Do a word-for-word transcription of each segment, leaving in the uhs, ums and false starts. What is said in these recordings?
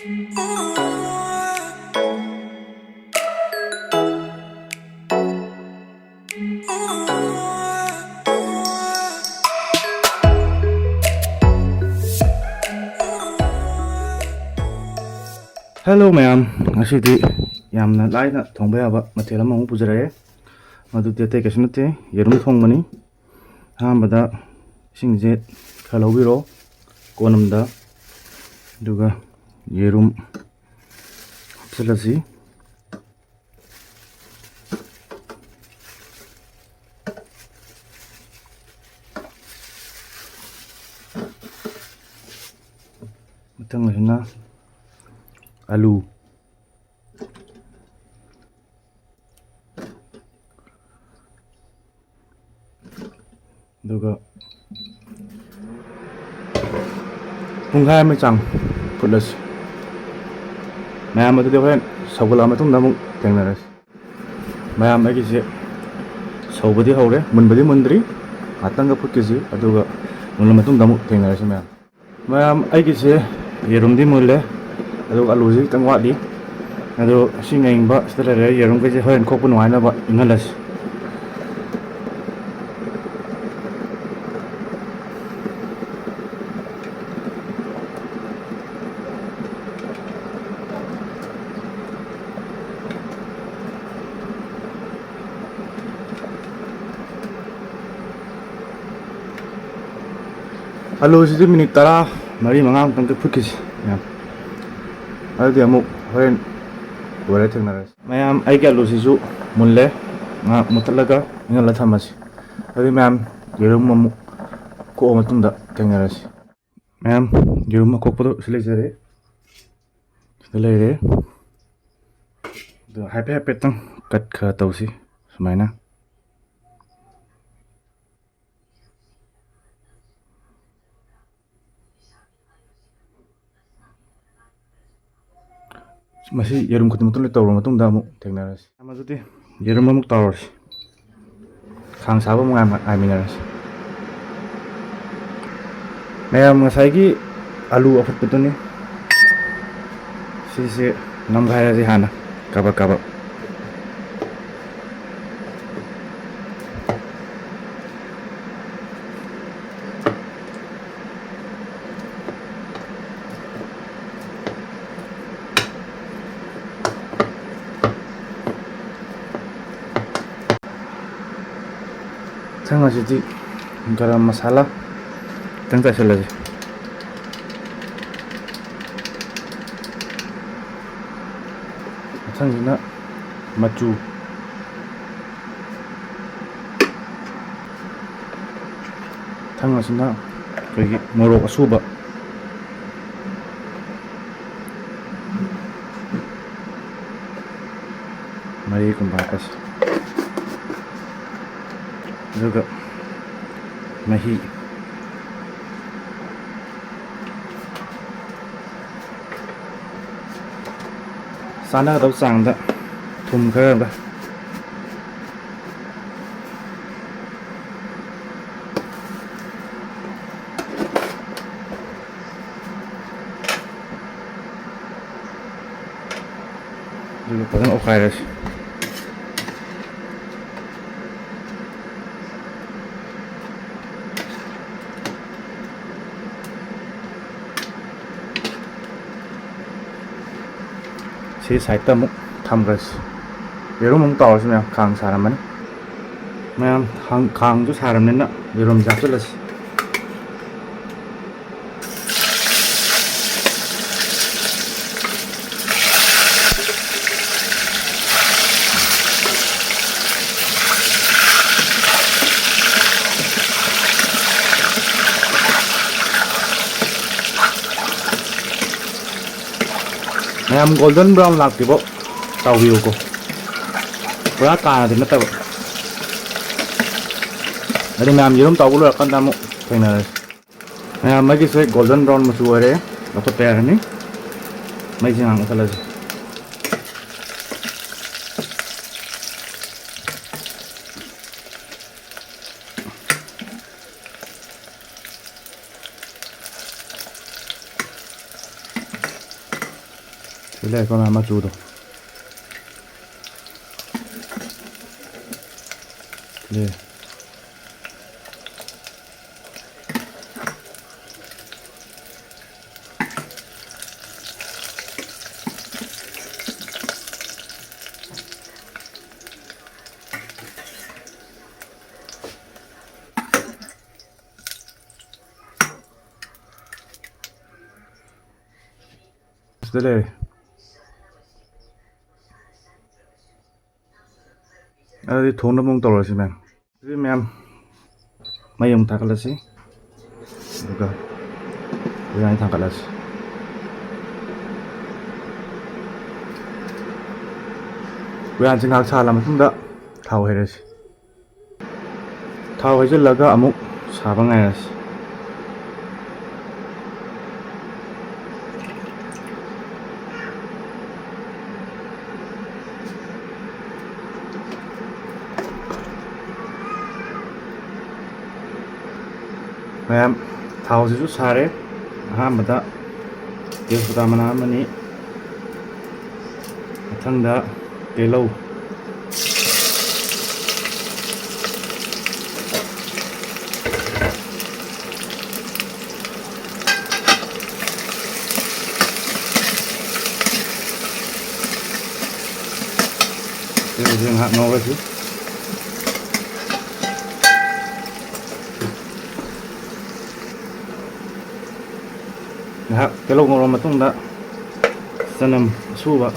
Hello ꯃꯌꯥꯝ, ꯉꯁꯤꯗꯤ ꯌꯥꯝꯅ ꯂꯥꯏꯅ ꯊꯣꯡꯕ ꯌꯥꯕ ꯃꯊꯦꯜ ꯑꯃꯃꯨꯛ ꯄꯨꯖꯔꯛꯑꯦ꯫ ꯃꯗꯨꯗꯤ ꯑꯇꯩ ꯀꯩꯁꯨ ꯅꯠꯇꯦ, ꯌꯦꯔꯨꯝ ꯊꯣꯡꯕꯅꯤ꯫ ꯑꯍꯥꯟꯕꯗ ꯏꯁꯤꯡꯁꯦ ꯈꯔ ꯂꯧꯕꯤꯔꯣ, ꯀꯣꯟ ꯑꯃꯗ, ꯑꯗꯨꯒ ꯌꯦꯔꯨꯝ ꯍꯥꯞꯆꯤꯜꯂꯁꯤ꯫ ꯃꯊꯪ ꯑꯁꯤꯅ ꯑꯂꯨ꯫ ꯑꯗꯨꯒ ꯄꯨꯡꯈꯥꯏ ꯑꯃꯒꯤ ꯆꯥꯡ ꯐꯨꯠꯂꯁꯤ꯫ ꯃꯌꯥꯝ, ꯑꯗꯨꯗꯤ ꯍꯣꯔꯦꯟ ꯁꯧꯒꯠꯂꯛꯑ ꯃꯇꯨꯡꯗ ꯑꯃꯨꯛ ꯊꯦꯡꯅꯔꯁꯤ꯫ ꯃꯌꯥꯝ, ꯑꯩꯒꯤꯁꯦ ꯁꯧꯕꯗꯤ ꯍꯧꯔꯦ, ꯃꯨꯟꯕꯗꯤ ꯃꯨꯟꯗ꯭ꯔꯤ꯫ ꯉꯥꯛꯇꯪꯒ ꯐꯨꯠꯈꯤꯁꯤ, ꯑꯗꯨꯒ ꯃꯨꯜꯂ ꯃꯇꯨꯡꯗ ꯑꯃꯨꯛ ꯊꯦꯡꯅꯔꯁꯤ ꯃꯌꯥꯝ꯫ ꯃꯌꯥꯝ, ꯑꯩꯒꯤꯁꯦ ꯌꯦꯔꯨꯝꯗꯤ ꯃꯨꯜꯂꯦ, ꯑꯗꯨꯒ ꯑꯂꯨꯁꯤ ꯈꯤꯇꯪ ꯋꯥꯠꯂꯤ꯫ ꯑꯗꯣ ꯏꯁꯤꯡ ꯑꯌꯤꯡꯕ ꯁꯤꯗ ꯂꯩꯔꯦ, ꯌꯦꯔꯨꯝꯈꯩꯁꯦ ꯍꯣꯔꯦꯟ ꯈꯣꯛꯄ ꯅꯨꯡꯉꯥꯏꯅꯕ ꯏꯪꯍꯜꯂꯁꯤ꯫ ꯑꯂꯨꯁꯤꯗꯤ ꯃꯤꯅꯤꯠ ꯇꯔꯥ ꯃꯔꯤ ꯃꯉꯥꯃꯨꯛꯇꯪ ꯐꯨꯠꯈꯤꯁꯤ ꯃꯌꯥꯝ꯫ ꯑꯗꯨꯗꯤ ꯑꯃꯨꯛ ꯍꯣꯔꯦꯟ ꯂꯣꯏꯔ ꯊꯦꯡꯅꯔꯁꯤ꯫ ꯃꯌꯥꯝ, ꯑꯩꯒꯤ ꯑꯂꯨꯁꯤꯁꯨ ꯃꯨꯜꯂꯦ꯫ ꯉꯥꯏꯍꯥꯛ ꯃꯨꯠꯊꯠꯂꯒ ꯏꯪꯍꯜꯂ ꯊꯝꯃꯁꯤ꯫ ꯑꯗꯨꯗꯤ ꯃꯌꯥꯝ, ꯌꯦꯔꯨꯝ ꯑꯃꯨꯛ ꯀꯣꯛꯑ ꯃꯇꯨꯡꯗ ꯊꯦꯡꯅꯔꯁꯤ꯫ ꯃꯌꯥꯝ, ꯌꯦꯔꯨꯝ ꯑꯀꯣꯛꯄꯗꯣ ꯁꯤ ꯂꯩꯖꯔꯦ꯫ ꯁꯤꯗ ꯂꯩꯔꯦ꯫ ꯑꯗꯣ ꯍꯥꯏꯐꯦꯠ ꯍꯥꯏꯐꯦꯠꯇꯪ ꯀꯠ ꯈꯔ ꯇꯧꯁꯤ ꯁꯨꯃꯥꯏꯅ꯫ ꯃꯁꯤ ꯌꯦꯔꯨꯝ ꯈꯨꯗꯤꯡꯃꯛꯇ ꯂꯣꯏ ꯇꯧꯔꯕ ꯃꯇꯨꯡꯗ ꯑꯃꯨꯛ ꯊꯦꯡꯅꯔꯁꯤ꯫ ꯃꯌꯥꯝ, ꯑꯗꯨꯗꯤ ꯌꯦꯔꯨꯝ ꯑꯃꯨꯛ ꯇꯧꯔꯁꯤ꯫ ꯈꯥꯡ ꯁꯥꯕ ꯑꯃꯨꯛ ꯉꯥꯏꯃ-, ꯉꯥꯏꯃꯤꯟꯅꯔꯁꯤ꯫ ꯃꯌꯥꯝ, ꯉꯁꯥꯏꯒꯤ ꯑꯂꯨ ꯑꯐꯨꯠꯄꯗꯨꯅꯤ꯫ ꯁꯤꯁꯦ ꯅꯝꯒꯥꯏꯔꯁꯤ ꯍꯥꯟꯅ, ꯀꯕꯛ ꯀꯕꯛ꯫ ꯃꯊꯪ ꯑꯁꯤꯗꯤ ꯒꯔꯝ ꯃꯁꯥꯂꯥ ꯈꯤꯇꯪ ꯆꯥꯏꯁꯤꯜꯂꯁꯤ꯫ ꯃꯊꯪꯁꯤꯅ ꯃꯆꯨ꯫ ꯃꯊꯪ ꯑꯁꯤꯅ ꯑꯩꯈꯣꯏꯒꯤ ꯃꯣꯔꯣꯛ ꯑꯁꯨꯕ꯫ ꯃꯔꯤꯒꯨꯝꯕ ꯍꯥꯞꯄꯁꯤ꯫ ꯑꯗꯨꯒ ꯃꯍꯤ꯫ ꯆꯥꯟꯅꯒꯗꯕ ꯆꯥꯡꯗ ꯊꯨꯝ ꯈꯔꯒ꯫ ꯑꯗꯨꯒ ꯐꯖꯅ ꯑꯣꯠꯈꯥꯏꯔꯁꯤ꯫ ꯁꯤ ꯁꯥꯏꯠꯇ ꯑꯃꯨꯛ ꯊꯝꯈ꯭ꯔꯁꯤ꯫ ꯌꯦꯔꯨꯝ ꯑꯃꯨꯛ ꯇꯥꯎꯔꯁꯤ ꯃꯌꯥꯝ꯫ ꯈꯥꯡ ꯁꯥꯔꯝꯃꯅꯤ꯫ ꯃꯌꯥꯝ, ꯈꯥꯡ-, ꯈꯥꯡꯁꯨ ꯁꯥꯔꯕꯅꯤꯅ ꯌꯦꯔꯨꯝꯁꯦ ꯍꯥꯞꯆꯤꯜꯂꯁꯤ꯫ ꯃꯌꯥꯝ ꯒꯣꯜꯗꯟ ꯕ꯭ꯔꯥꯎꯟ ꯂꯥꯛꯇ꯭ꯔꯤꯐꯥꯎ ꯇꯥꯎꯕꯤꯌꯨꯀꯣ, ꯄꯨꯔꯥ ꯀꯥꯅꯗꯤ ꯅꯠꯇꯕ꯫ ꯑꯗꯨ ꯃꯌꯥꯝ ꯌꯦꯔꯨꯝ ꯇꯥꯎꯕ ꯂꯣꯏꯔꯀꯥꯟꯗ ꯑꯃꯨꯛ ꯊꯦꯡꯅꯔꯁꯤ꯫ ꯃꯌꯥꯝ, ꯃꯩꯒꯤꯁꯦ ꯒꯣꯜꯗꯟ ꯕ꯭ꯔꯥꯎꯟ ꯃꯆꯨ ꯑꯣꯏꯔꯦ, ꯂꯧꯊꯣꯛꯄ ꯌꯥꯔꯅꯤ꯫ ꯃꯩꯁꯦ ꯉꯥꯏꯍꯥꯛ ꯃꯨꯠꯊꯠꯂꯁꯤ꯫ ꯁꯤ ꯂꯩꯔꯦꯀꯣ ꯃꯌꯥꯝ ꯃꯆꯨꯗꯣ꯫ ꯁꯤ ꯂꯩꯔꯦ꯫ ꯁꯤꯗ ꯂꯩꯔꯦ꯫ ꯑꯗꯨꯗꯤ ꯊꯣꯡꯅꯕ ꯑꯃꯨꯛ ꯇꯧꯔꯁꯤ ꯃꯌꯥꯝ꯫ ꯑꯗꯨꯗꯤ ꯃꯌꯥꯝ ꯃꯩ ꯑꯃꯨꯛ ꯊꯥꯒꯠꯂꯁꯤ꯫ ꯑꯗꯨꯒ ꯎꯌꯥꯟ ꯊꯥꯡꯒꯠꯂꯁꯤ꯫ ꯎꯌꯥꯟꯁꯤ ꯉꯥꯏꯍꯥꯛ ꯁꯥꯍꯜꯂ ꯃꯇꯨꯡꯗ ꯊꯥꯎ ꯍꯩꯔꯁꯤ꯫ ꯊꯥꯎ ꯍꯩꯖꯤꯜꯂꯒ ꯑꯃꯨꯛ ꯁꯥꯕ ꯉꯥꯏꯔꯁꯤ꯫ ꯃꯌꯥꯝ, ꯊꯥꯎꯁꯤꯁꯨ ꯁꯥꯔꯦ꯫ ꯑꯍꯥꯟꯕꯗ ꯇꯦꯖꯄꯇꯥ ꯃꯅꯥ ꯑꯃꯅꯤ, ꯃꯊꯪꯗ ꯇꯤꯜꯍꯧ, ꯇꯤꯜꯍꯧꯁꯦ ꯉꯥꯏꯍꯥꯛ ꯉꯧꯔꯁꯤ꯫ ꯉꯥꯏꯍꯥꯛ ꯇꯤꯜꯍꯧ ꯉꯧꯔ ꯃꯇꯨꯡꯗ ꯆꯅꯝ ꯑꯁꯨꯕ,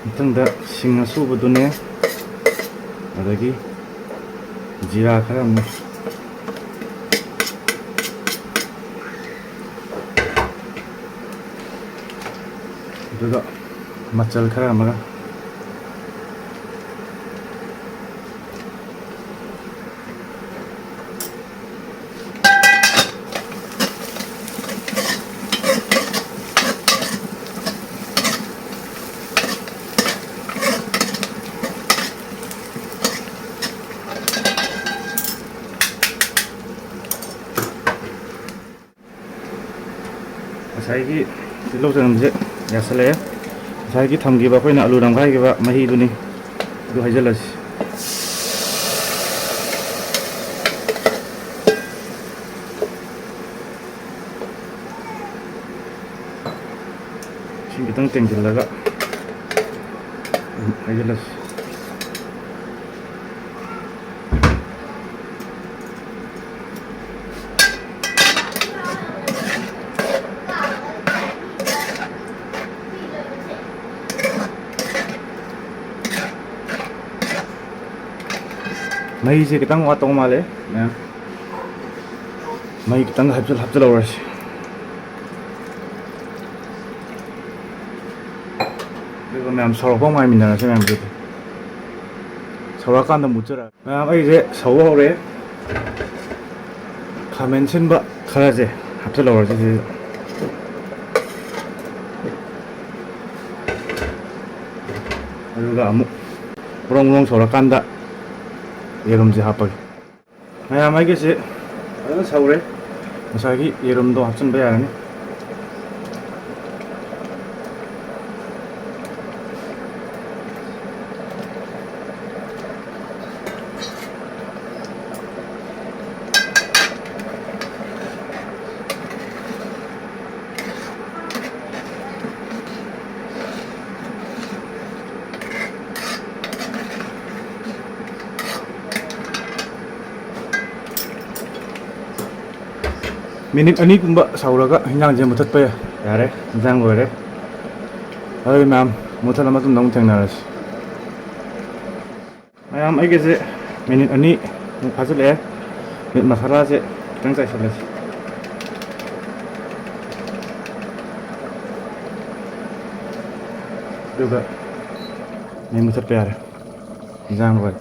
ꯃꯊꯪꯗ ꯁꯤꯡ ꯑꯁꯨꯕꯗꯨꯅꯦ, ꯑꯗꯒꯤ ꯖꯤꯔꯥ ꯈꯔ ꯑꯃꯅꯦ, ꯑꯗꯨꯒ ꯃꯆꯜ ꯈꯔ ꯑꯃꯒ꯫ ꯉꯁꯥꯏꯒꯤ ꯇꯤꯜꯍꯧ ꯆꯅꯝꯁꯦ ꯌꯥꯁꯜꯂꯛꯑꯦ꯫ ꯉꯁꯥꯏꯒꯤ ꯊꯝꯈꯤꯕ ꯑꯩꯈꯣꯏꯅ ꯑꯂꯨ ꯅꯝꯈꯥꯏꯈꯤꯕ ꯃꯍꯤꯗꯨꯅꯤ꯫ ꯑꯗꯨ ꯍꯩꯖꯤꯜꯂꯁꯤ꯫ ꯏꯁꯤꯡ ꯈꯤꯇꯪ ꯇꯦꯡꯁꯤꯜꯂꯒ ꯑꯗꯨꯝ ꯍꯩꯖꯤꯜꯂꯁꯤ꯫ ꯃꯍꯤꯁꯦ ꯈꯤꯇꯪ ꯋꯥꯠꯇꯧ ꯃꯥꯜꯂꯦ ꯃꯌꯥꯝ꯫ ꯃꯍꯤ ꯈꯤꯇꯪ ꯍꯥꯞꯆꯤꯜ-, ꯍꯥꯞꯆꯤꯜꯍꯧꯔꯁꯤ꯫ ꯑꯗꯨꯒ ꯃꯌꯥꯝ ꯁꯧꯔꯛꯄ ꯑꯃ ꯉꯥꯏꯃꯤꯟꯅꯔꯁꯦ ꯃꯌꯥꯝ꯫ ꯑꯗꯨꯗꯤ ꯁꯧꯔꯛꯑꯀꯥꯟꯗ ꯃꯨꯠꯆꯔꯛꯑꯒꯦ꯫ ꯃꯌꯥꯝ, ꯑꯩꯁꯦ ꯁꯧꯕ ꯍꯧꯔꯦ꯫ ꯈꯥꯃꯦꯟ ꯁꯤꯟꯕ ꯈꯔꯁꯦ ꯍꯥꯞꯆꯤꯜꯍꯧꯔꯁꯤ ꯁꯤꯗ꯫ ꯑꯗꯨꯒ ꯑꯃꯨꯛ ꯕ꯭ꯔꯣꯡ ꯕ꯭ꯔꯣꯡ ꯁꯧꯔꯀꯥꯟꯗ ꯌꯦꯔꯨꯝꯁꯦ ꯍꯥꯞꯄꯒꯦ꯫ ꯃꯌꯥꯝ, ꯑꯩꯒꯤꯁꯦ ꯐꯖꯅ ꯁꯧꯔꯦ꯫ ꯉꯁꯥꯏꯒꯤ ꯌꯦꯔꯨꯝꯗꯣ ꯍꯥꯞꯆꯤꯟꯕ ꯌꯥꯔꯅꯤ꯫ ꯃꯤꯅꯤꯠ ꯑꯅꯤꯒꯨꯝꯕ ꯁꯧꯔꯒ ꯍꯤꯟꯖꯥꯡꯁꯦ ꯃꯨꯊꯠꯄ ꯌꯥ-, ꯌꯥꯔꯦ꯫ ꯍꯤꯟꯖꯥꯡ ꯂꯣꯏꯔꯦ꯫ ꯑꯗꯨꯗꯤ ꯃꯌꯥꯝ, ꯃꯨꯊꯠꯂ ꯃꯇꯨꯡꯗ ꯑꯃꯨꯛ ꯊꯦꯡꯅꯔꯁꯤ꯫ ꯃꯌꯥꯝ, ꯑꯩꯒꯤꯁꯦ ꯃꯤꯅꯤꯠ ꯑꯅꯤ ꯃꯨꯛ ꯐꯥꯖꯤꯜꯂꯛꯑꯦ꯫ ꯃꯤꯠ ꯃꯁꯥꯂꯥꯁꯦ ꯈꯤꯇꯪ ꯆꯥꯏꯁꯤꯜꯂꯁꯤ꯫ ꯑꯗꯨꯒ ꯃꯩ ꯃꯨꯊꯠꯄ ꯌꯥꯔꯦ꯫ ꯏꯟꯖꯥꯡ ꯂꯣꯏꯔꯦ꯫